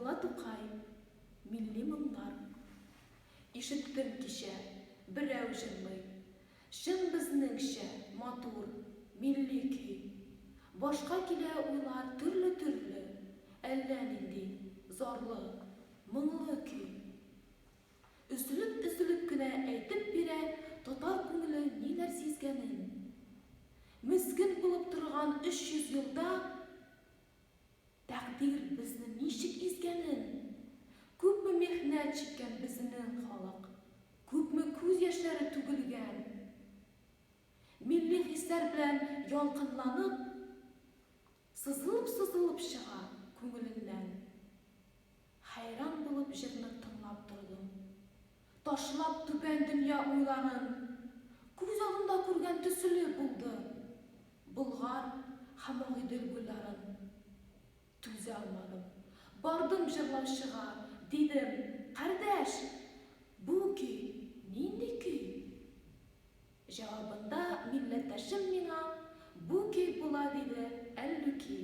Габдулла Тукай, Милли моңнар. Ишеттем кичә, берәү җырлый. Чын безнеңчә, матур, милли көй. Башка килә уйлар төрле-төрле, Әллә нинди, зарлы, моңлы көй. Өзелеп-өзелеп кенә әйтеп бирә Татар күңеле ниләр сизгәнен. Мескен булып торган 300 елда Тәкъдир безне ничек изгәнен, Күпме михнәт чиккән безнең халык, Күпме күз яшьләре түгелгән. Милли хисләр белән ялкынланып, Сызылып-сызылып чыга күңеленнән. Хәйран булып җырны тыңлап тордым. Ташлап түбән дөнья уйларын, Күз алдында күргән төсле булды Болгар һәм Агыйдел буйларын. Түзә алмадым, бардым җырлаучыга, Дидем, Кардәш, бу көй нинди көй? Җавабында милләттәшем миңа, Бу көй була, диде, Әллүки.